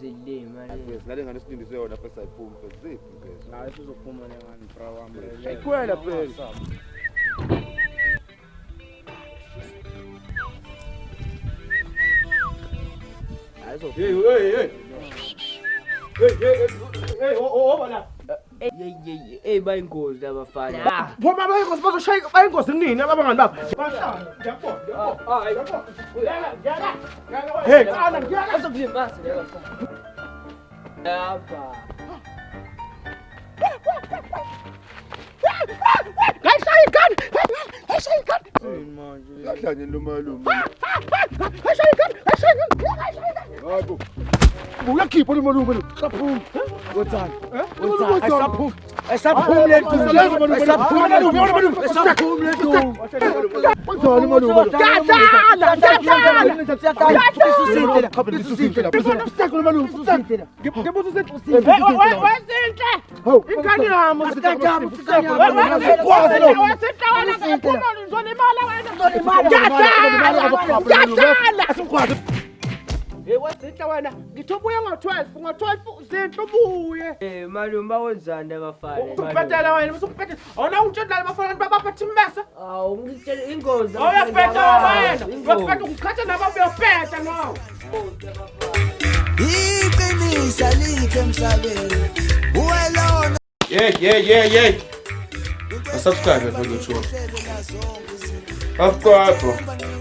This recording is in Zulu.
Zile mali. Mfethu nale ngane esilindise yona mfethu ayiphumi mfethu ziphi mfethu. Hayi sizophuma nengane bra wami. Ayikhwela phela. Hey hey hey. Hey hey hey oh la. Yey yey ey bayingozi labafana. Phuma bayingozi bazoshaya bayingozi kunini abangani babo. Bashaya ngiyakubona ngiyakubona. Ngiyala ngiyala. Hey qala ngiyala. Bazokulimaza labafana. Lapha. Ngayishaya ingane. Ngayishaya ingane. Kahlanye lo malume. Ngayishaya ingane. Ngayishaya ingane. Ngayishaya ingane. Hayibo. Uyakhipha lo malume lo. Saphuma. Wenzani? Wenzani? Ayisaphumi. Ayisaphumi le nto. Ayisaphumi le nto. Ayisaphumi le nto. Wenzani malume? Ngiyadlala. Ngiyadlala. Wezinhle. Ingane yami Ngiyadlala. Hey wezinhle wena ngithi ubuye ngo-12 ngo-12 zinhle ubuye Eh malume bawenzani labafana? Usukubhedela wena usukubhedela awona ungitshela laba bafana babaphatha immese Awu ngitshela ingozi. awuyabheda wena uyabheda ungiqhatha nabo uyabheda nawe Iqinisa likhe emhlabeni uwelona Yeah yeah yeah yeah. Subscribe for the show. Subscribe.